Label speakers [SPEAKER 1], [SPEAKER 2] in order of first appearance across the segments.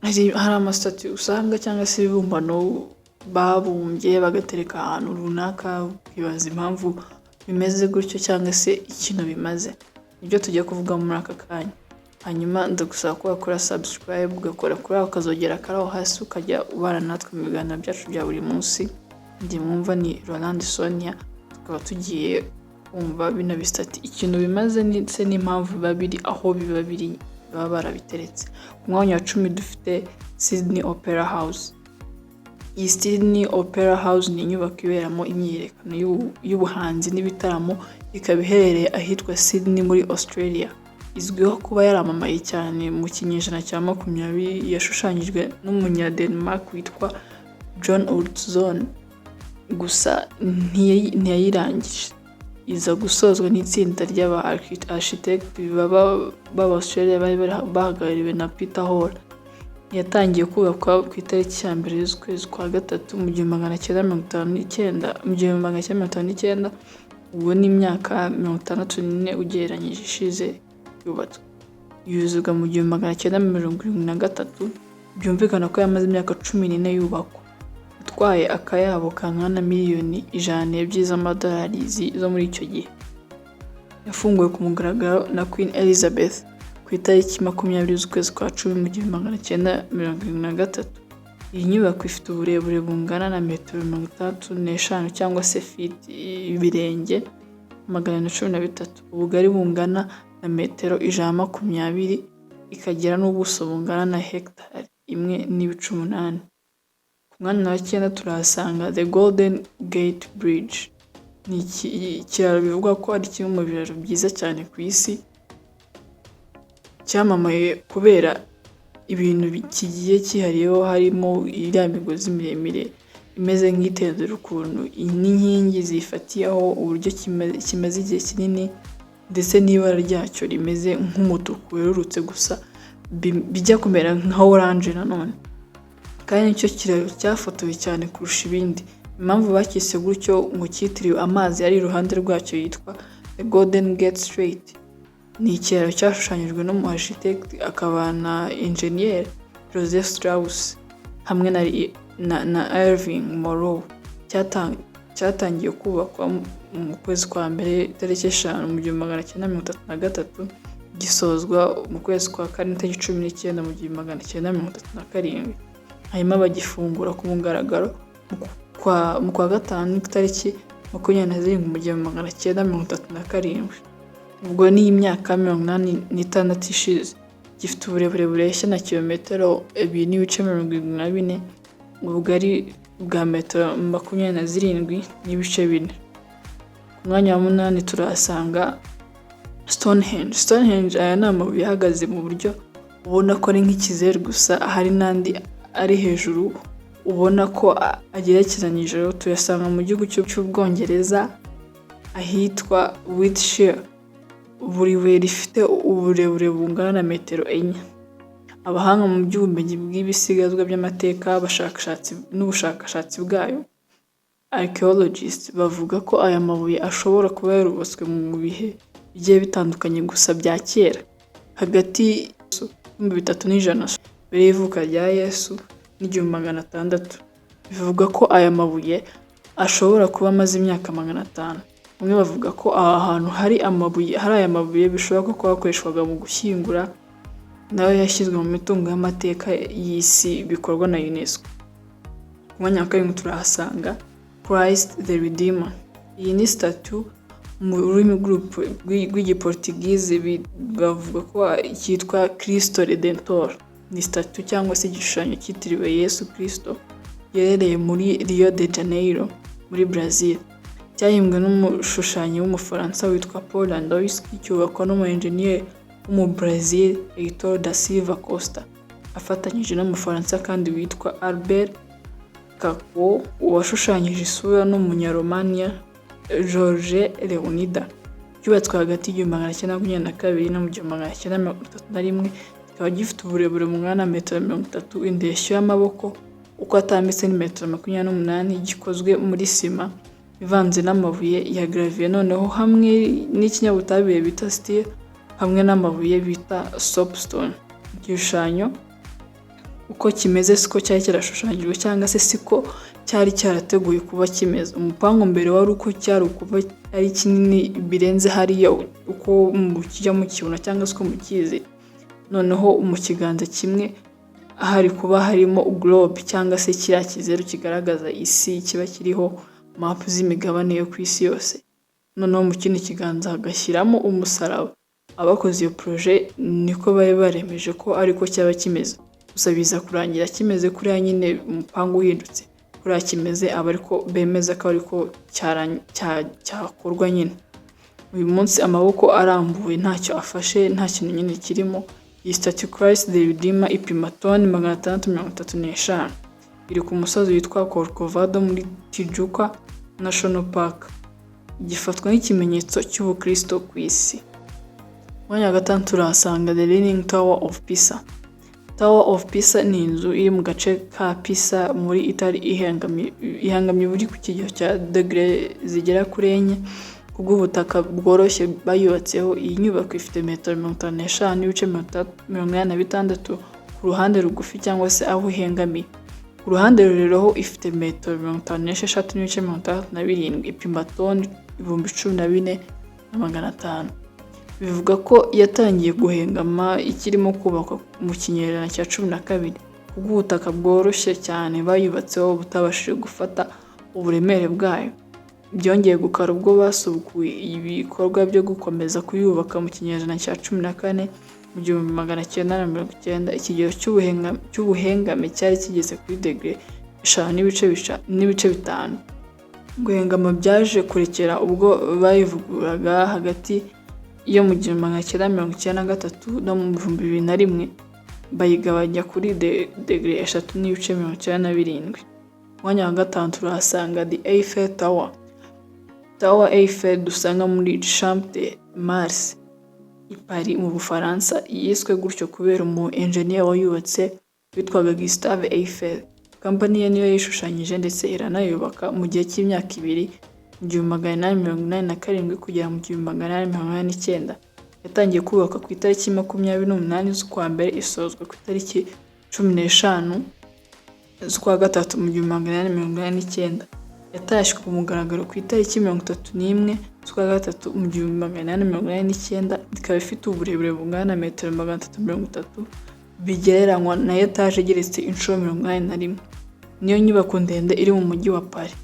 [SPEAKER 1] Hari amastatue usanga cyangwa se ibibumbano babumbye bagatereka ahantu runaka, ukibaza impamvu bimeze gutyo cyangwa se ikintu bimaze. Nibyo tugiye kuvuga muri aka kanya. Hanyuma ndagusaba ko wakora subscribe, ugakora kuri ako kazogera kari aho hasi, ukajya ubana natwe mu biganiro byacu bya buri munsi. Njye mwumva ni Rolande Sonia, tukaba tugiye kumva bino bistatue ikintu bimaze ndetse n'impamvu biba biri aho biba biri, baba barabiteretse. Ku mwanya wa 10 dufite Sydney Opera House. Iyi Sydney Opera House ni inyubako iberamo imyiyerekano y'ubuhanzi n'ibitaramo, ikaba iherereye ahitwa Sydney muri Australia. Izwiho kuba yaramamaye cyane mu kinyejana cya 20, yashushanyijwe n'umunya-Denmark witwa John Utzon, gusa ntiyayirangije. Iza gusozwa n'itsinda ry'aba architect baba b'Aba-Australia bari bahagarariwe na Peter Hall. Yatangiye kubakwa ku itariki ya 1 z'ukwezi kwa gatatu mu 1959, mu 1959, ubwo ni imyaka 64 ugereranyije ishize yubatswe. Yuzurwa mu 1973, byumvikana ko yamaze imyaka 14 yubakwa. Itwaye akayabo kangana na miliyoni 102 z'amadolari zo muri icyo gihe. Yafunguwe ku mugaragaro na Queen Elizabeth ku itariki 20 z'ukwezi kwa cumi mu 1973. Iyi nyubako ifite uburebure bungana na metero 65 cyangwa se feet, ibirenge 413, ubugari bungana na metero 120, ikagira n'ubuso bungana na hegitari 1.8. Ku mwanya wa cyenda turahasanga The Golden Gate Bridge. Ni ikiraro bivugwa ko ari kimwe mu biraro byiza cyane ku isi, cyamamaye kubera ibintu kigiye cyihariyeho, harimo iriya migozi miremire imeze nk'itendera ukuntu, n'inkingi ziyifatiyeho, uburyo kimaze igihe kinini, ndetse n'ibara ryacyo rimeze nk'umutuku werurutse, gusa bijya kumera nka orange nanone. Kandi nicyo kiraro cyafotowe cyane kurusha ibindi. Impamvu bacyise gutyo ngo cyitiriwe amazi ari iruhande rwacyo yitwa The Golden Gate Strait. Ni ikiraro cyashushanyijwe n'umu architect akaba na engineer Joseph Strauss hamwe na Irving Morrow. Cyatangiye kubakwa mu kwezi kwa mbere tariki 5 mu 1933, gisozwa mu kwezi kwa kane tariki 19 mu 1937, hanyuma bagifungura ku mugaragaro mu kwa gatanu tariki 27 mu 1937. Ubwo ni imyaka 86 ishize. Gifite uburebure bureshya na kilometero 2.74, ubugari bwa metero 27.4. Ku mwanya wa munani turahasanga Stonehenge. Stonehenge, aya ni amabuye ahagaze mu buryo ubona ko ari nk'ikizeru, gusa hari n'andi ari hejuru ubona ko agerekeranyije. Tuyasanga mu gihugu cy'Ubwongereza ahitwa Wiltshire. Buri buye rifite uburebure bungana na metero 4. Abahanga mu by'ubumenyi bw'ibisigazwa by'amateka n'ubushakashatsi bwayo, archaeologists, bavuga ko aya mabuye ashobora kuba yarubatswe mu bihe bigiye bitandukanye gusa bya kera, hagati y'3100 mbere y'ivuka rya Yesu n'1600. Bivugwa ko aya mabuye ashobora kuba amaze imyaka 500. Bamwe bavuga ko aha hantu hari amabuye, hari aya mabuye bishoboka ko hakoreshwaga mu gushyingura, nayo yashyizwe mu mitungo y'amateka y'isi bikorwa na UNESCO. Ku mwanya wa karindwi turahasanga Christ the Redeemer. Iyi ni statue, mu rurimi rw'Igiportugize bavuga ko cyitwa Cristo Redentor. Ni statue cyangwa se igishushanyo cyitiriwe Yesu Kristo, giherereye muri Rio de Janeiro muri Brazil. Cyahimbwe n'umushushanyi w'Umufaransa witwa Paul Landowski, cyubakwa n'umu engineer w'Umu-Brazil Heitor da Silva Costa afatanyije n'Umufaransa kandi witwa Albert Caquot washushanyije isura, n'Umunyaromaniya George Leonida. Cyubatswe hagati y'1922 no mu 1931, kikaba gifite uburebure bungana na metero 30, indeshyo y'amaboko uko atambitse ni metero 28, gikozwe muri sima ivanze n'amabuye ya gravier, noneho hamwe n'ikinyabutabire bita steel, hamwe n'amabuye bita soapstone. Igishushanyo Uko kimeze siko cyari cyarashushanyijwe, cyangwa se siko cyari cyarateguye kuba kimeze. Umupangu mbere wari uko cyari ukuba ari kinini birenze hariya uko mukijya mukibona cyangwa se uko mukizi. Noneho mu kiganza kimwe hari kuba harimo globe, cyangwa se kiriya kizeru kigaragaza isi, kiba kiriho map z'imigabane yo ku isi yose. Noneho mu kindi kiganza hagashyiramo umusaraba. Abakoze iyo projet niko bari baremeje ko ariko cyaba kimeze, gusa biza kurangira kimeze kuriya nyine. Umupangu uhindutse kuriya kimeze, aba ariko bemeza ko ariko cyakorwa nyine. Uyu munsi amaboko arambuye, ntacyo afashe, nta kintu nyine kirimo. Iyi statue Christ the Redeemer ipima toni 635. Iri ku musozi witwa Corcovado muri Tijuca National Park. Gifatwa nk'ikimenyetso cy'ubukristo ku isi. Mwanya wa gatanu turahasanga The Leaning Tower of Pisa. Tower of Pisa ni inzu iri mu gace ka Pisa muri Italy, ihangamye buri ku kigero cya degere zigera kuri 4. Kubw'ubutaka bworoshye bayubatseho, iyi nyubako ifite metero 55.86 ku ruhande rugufi, cyangwa se aho ihengamiye. Ku ruhande rurerure ho ifite metero 56.67, ipima toni 14,500. Bivuga ko yatangiye guhengama ikirimo kubakwa mu kinyejana cya 12, kubw'ubutaka bworoshye cyane bayubatseho butabashije gufata uburemere bwayo. Byongeye gukara ubwo basubukuye ibikorwa byo gukomeza kuyubaka mu kinyejana cya 14, mu 1990. Ikigero cy'ubuhengame cyari kigeze kuri degere 5 n'ibice 5. Guhengama byaje kurekera ubwo bayivugururaga hagati yo mu 1993 no mu 2001, bayigabanya kuri degere 3.97. Umwanya wa gatanu turahasanga The Eiffel Tower. Tower Eiffel dusanga muri Champ de Mars i Paris mu Bufaransa, yiswe gutyo kubera umu engineer wayubatse witwaga Gustave Eiffel. Company ye niyo yayishushanyije ndetse iranayubaka mu gihe cy'imyaka 2, mu 1887 kugera mu 1889. Yatangiye kubakwa ku itariki 28 z'ukwa mbere, isozwa ku itariki 15 z'ukwa gatatu mu 1889. Yatashywe ku mugaragaro ku itariki 31 z'ukwa gatatu mu 1889, ikaba ifite uburebure bungana na metero 330, bigereranywa na etaje igeretse inshuro 81. Niyo nyubako ndende iri mu mujyi wa Paris.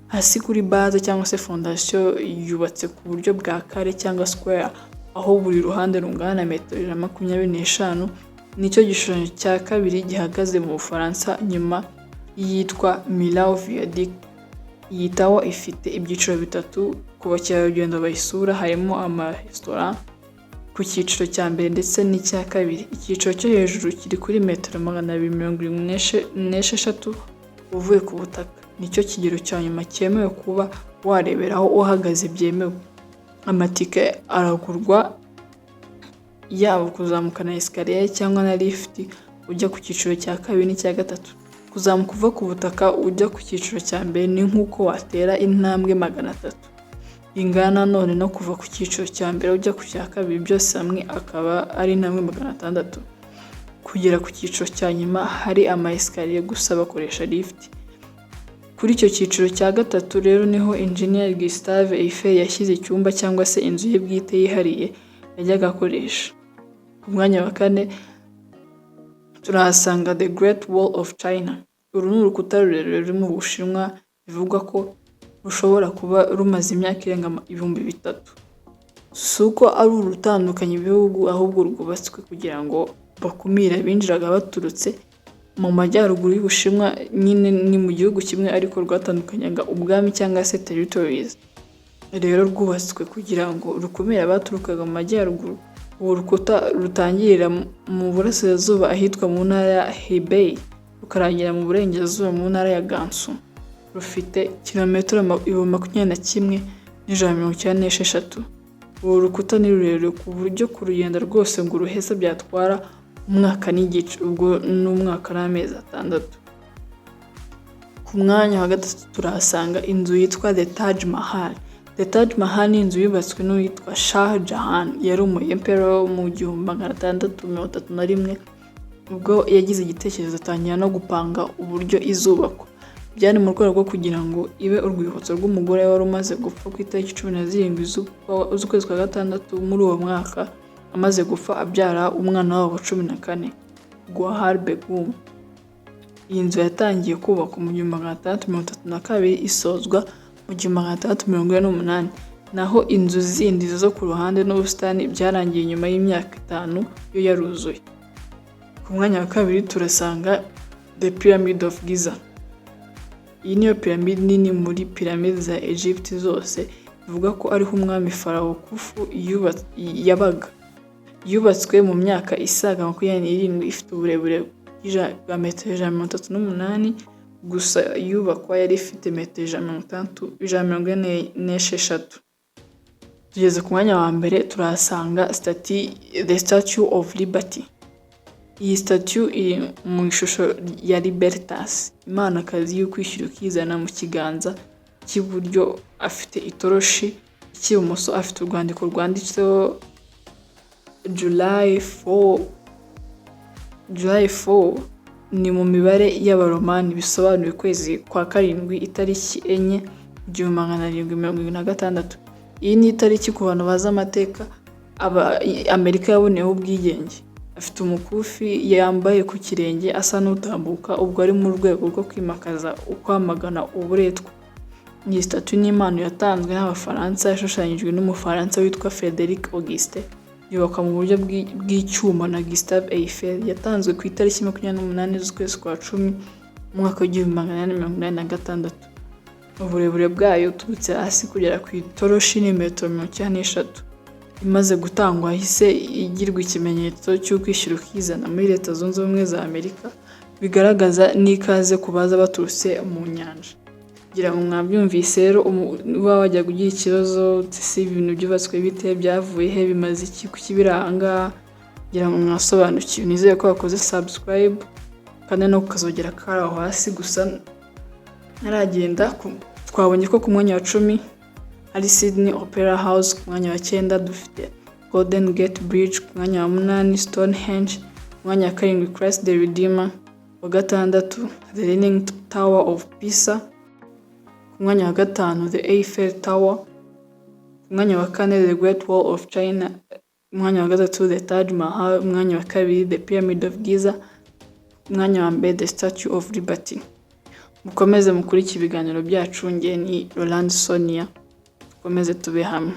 [SPEAKER 1] Hasi kuri base cyangwa se fondation, yubatse ku buryo bwa kare cyangwa square, aho buri ruhande rungana na metero 125. Nicyo gishushanyo cya kabiri gihagaze mu Bufaransa nyuma y'iyitwa Millau Viaduct. Iyi tower ifite ibyiciro bitatu ku bakerarugendo bayisura. Harimo amaresitora ku cyiciro cya mbere ndetse n'icya kabiri. Icyiciro cyo hejuru kiri kuri metero 276 uvuye ku butaka. Nicyo kigero cya nyuma cyemewe kuba wareberaho uhagaze byemewe. Amatike aragurwa, yaba kuzamuka na escalier cyangwa na lift ujya ku cyiciro cya kabiri n'icya gatatu. Kuzamuka uva ku butaka ujya ku cyiciro cya mbere ni nk'uko watera intambwe 300, ingana none no kuva ku cyiciro cya mbere ujya ku cya kabiri, byose hamwe akaba ari intambwe 600. Kugera ku cyiciro cya nyuma hari ama escalier gusa, bakoresha lift. Kuri icyo cyiciro cya gatatu rero niho Engineer Gustave Eiffel yashyize icyumba cyangwa se inzu ye bwite yihariye yajyaga akoresha. Ku mwanya wa kane turahasanga The Great Wall of China. Uru ni urukuta rurerure ruri mu Bushinwa, bivugwa ko rushobora kuba rumaze imyaka irenga 3000. Si uko ari urutandukanya ibihugu, ahubwo rwubatswe kugira ngo bakumire abinjiraga baturutse mu majyaruguru y'Ubushinwa. Nyine ni mu gihugu kimwe, ariko rwatandukanyaga ubwami cyangwa se territories. Rero rwubatswe kugira ngo rukumire abaturukaga mu majyaruguru. Ubu rukuta rutangirira mu burasirazuba ahitwa mu ntara ya Hebei, rukarangira mu burengerazuba mu ntara ya Gansu. Rufite kilometero 21,196. Uru rukuta ni rurerure ku buryo kurugenda rwose ngo uruheze byatwara umwaka n'igice, ubwo ni umwaka n'amezi 6. Ku mwanya wa gatatu turahasanga inzu yitwa The Taj Mahal. The Taj Mahal ni inzu yubatswe n'uwitwa Shah Jahan, yari umu emperor mu 1631. Ubwo yagize igitekerezo, atangira no gupanga uburyo izubakwa. Byari mu rwego rwo kugira ngo ibe urwibutso rw'umugore wari umaze gupfa ku itariki 17 z'ukwezi kwa gatandatu muri uwo mwaka, amaze gupfa abyara umwana wabo wa 14, Gwahar Begum. Iyi nzu yatangiye kubakwa mu 1632, isozwa mu 1648, naho inzu zindi zo ku ruhande n'ubusitani byarangiye nyuma y'imyaka 5 yo yaruzuye. Ku mwanya wa kabiri turasanga The Pyramid of Giza. Iyi niyo piramide nini muri piramide za Egypt zose, bivuga ko ariho umwami Farawo Khufu yabaga. Yubatswe mu myaka isaga 27, ifite uburebure bwa metero 138, gusa yubakwa yari ifite metero 160, 146. Tugeze ku mwanya wa mbere, turahasanga The Statue of Liberty. Iyi statue iri mu ishusho ya Libertas, imanakazi y'ukwishyira ukizana. Mu kiganza cy'iburyo afite itoroshi, icy'ibumoso afite urwandiko rwanditseho July 4. July 4 ni mu mibare y'Abaromani, bisobanuye ukwezi kwa karindwi itariki 4, 1776. Iyi ni itariki, ku bantu bazi amateka, aba Amerika yaboneyeho ubwigenge. Afite umukufi yambaye ku kirenge, asa n'utambuka, ubwo ari mu rwego rwo kwimakaza ukwamagana uburetwa. Iyi statue ni impano yatanzwe n'Abafaransa, yashushanyijwe n'Umufaransa witwa Frederic Auguste, yubakwa mu buryo bw'icyuma na Gustave Eiffel. Yatanzwe ku itariki 28 z'ukwezi kwa cumi mu mwaka w'1886. Uburebure bwayo uturutse hasi kugera ku itoroshi ni metero 93. Imaze gutangwa yahise igirwa ikimenyetso cy'ukwishyira ukizana muri Leta Zunze Ubumwe za Amerika, bigaragaza n'ikaze ku baza baturutse mu nyanja. Ngira ngo mwabyumvise rero. Uba wajyaga ugira ikibazo: ese ibintu byubatswe bite? Byavuye he? Bimaze iki? Kuki biri aha ngaha? Ngira ngo mwasobanukiwe. Nizere ko wakoze subscribe kandi no kukazogera kari aho hasi. Gusa ntaragenda, twabonye ko ku mwanya wa 10 hari Sydney Opera House, ku mwanya wa cyenda dufite Golden Gate Bridge, ku mwanya wa munani Stonehenge, ku mwanya wa karindwi Christ the Redeemer, wa gatandatu The Leaning Tower of Pisa, ku mwanya wa gatanu The Eiffel Tower, ku mwanya wa kane The Great Wall of China, ku mwanya wa gatatu The Taj Mahal, umwanya wa kabiri The Pyramid of Giza, ku mwanya wa mbere The Statue of Liberty. Mukomeze mukurikire ibiganiro byacu. Nge ni Roland Sonia, dukomeze tube hamwe.